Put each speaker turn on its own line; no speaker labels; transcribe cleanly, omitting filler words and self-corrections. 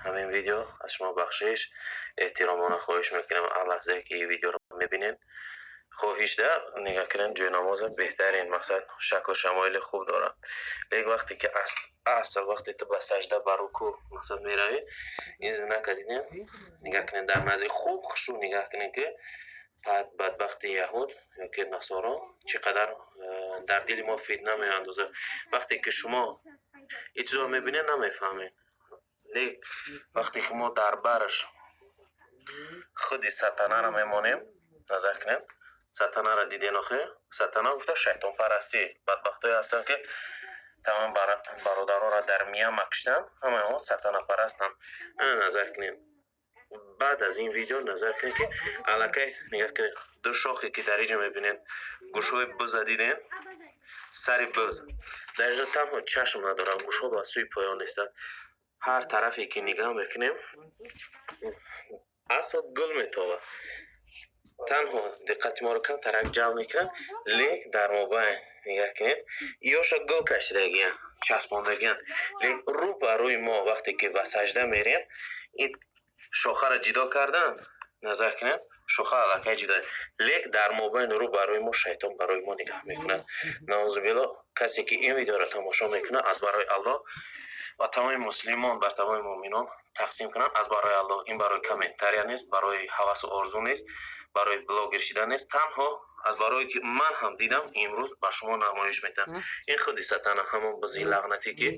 Ҳамин видео аз шумо бахшиш эҳтиромона хоҳиш мекунам. Ҳар лаҳзае ки ин видеоро мебинед, хоҳишда нигаҳ кунед. Ҷойнамоза беҳтарин, мақсад, шаклу шамоили хуб дорад, лек вақте ки асл, вақте ту ба сажда, ба рукӯъ, мақсад, меравӣ, ин знака дидем. Нигаҳ кунед, дар назди хуб хушрӯ нигаҳ кунед, ки бадбахти яҳуд ёки насоро чӣ қадар дар дили мо фитна меандозад. Вақте ки шумо ин чизро мебинед, намефаҳмед, лек вақте ки мо дар бараш худи сатанаро мемонем, назар кунед, сатанаро диден. Охир сатана гуфта шайтонпарастӣ, бадбахтое ҳастанд, ки тамом бародаронро дар Миямма куштанд, ҳамаи онҳо сатанапарастанд. Назар кунед, баъд аз ин видео назар кунед, ки аллакай, нигаҳ кунед, ду шохе ки дар инҷо мебинед, гӯшҳои буза дидем, сари буз дар инҷо танҳо чашм надорад, гӯшҳо ба сӯи поён нестанд. Ҳар тарафе ки нигаҳ мекунем, асл гул метобад. Танҳо диққати моро камтарак ҷалб мекунад, лек дар мобайн нигаҳ кунед, ёша гул кашидагиян, часпондагиян, лек рӯ ба рӯи мо, вақте ки ба сажда мерем, ин шохаро ҷидо карданд. Назар кунед, шоха аллакай ҷидо, лек дар мобайни рӯ барои мо шайтон барои мо нигаҳ мекунад. Наузубилло. Касе ки ин видеоро тамошо мекунад, аз барои Аллоҳ ва тамоми муслимон, бар тамоми муъминон тақсим кунанд. Аз барои Аллоҳ, ин барои комментария нест, барои ҳавасу орзу нест, барои блогер шидан нест, танҳо аз барое ки ман ҳам дидам, имрӯз ба шумо намоиш медиҳам. Ин худи сатана, ҳамон бузи лағнатӣ, ки